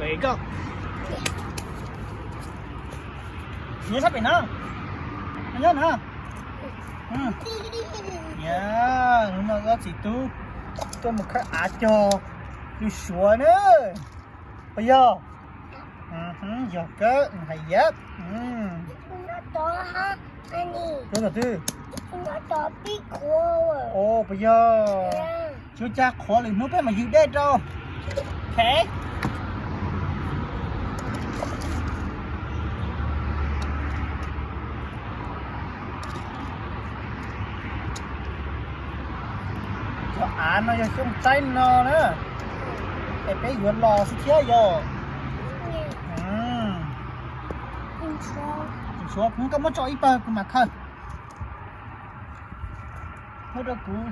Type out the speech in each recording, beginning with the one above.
Pem koj. Yuav sab pem na. Nyob na. Hnub no ob txiv tub tuaj mus khawb av cog lwm suav na. Puas yog? Yog kawg hais yab. Puas yog? Tsis ua cas, qhuav lwm hnub peb mam ywg dej rau. Cov av no yog xyoob tsaib no na, es peb yuav los xwb thiab yog. Tus tshuav koj muab tso ib pawg kuv mam khaws. Muab rau kuv.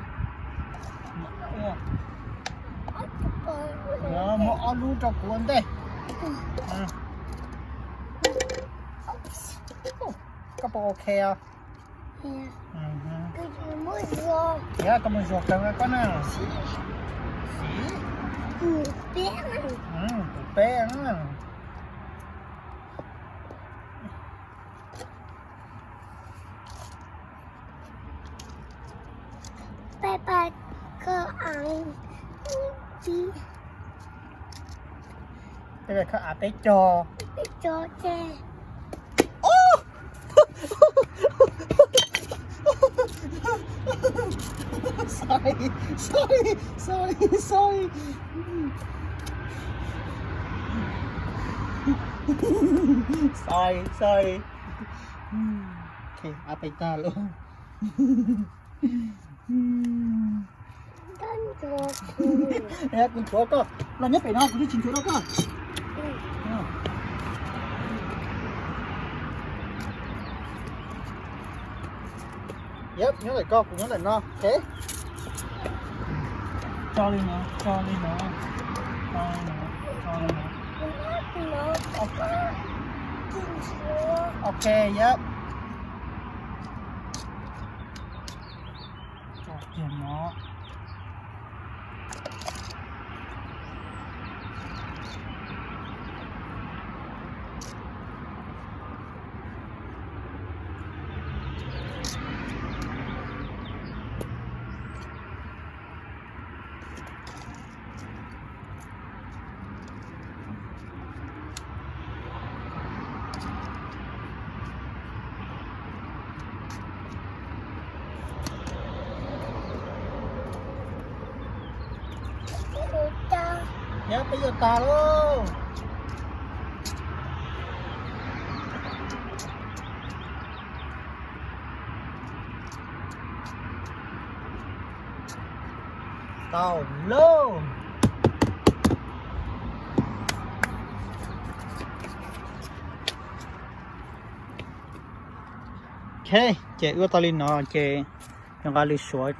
Muab ob lub rau kuv ua ntej. Koj puas ok os? Yog koj mus zuag kawg koj na. Siv. Pum peb na. Peb khawb av peb cog. Sorry, sorry, sorry, sorry. Sorry, sorry. Ok, av peb tag lawm. Kuv nchuav koj, los nyob pem no kuv twb tsis nchuav rau koj. Yep, nyob ntawm koj, kuv nyob ntawm no, ok. Tso li no, tso li no, tso li no, tso li no. Ok, yep. Tso kiag no. Nyob peb yuav tag lauj. Tau lauj. Ok, ces ua tau li no ces nqa lwm suav,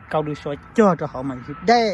kau lwm suav cog rau hauv mas ywg dej.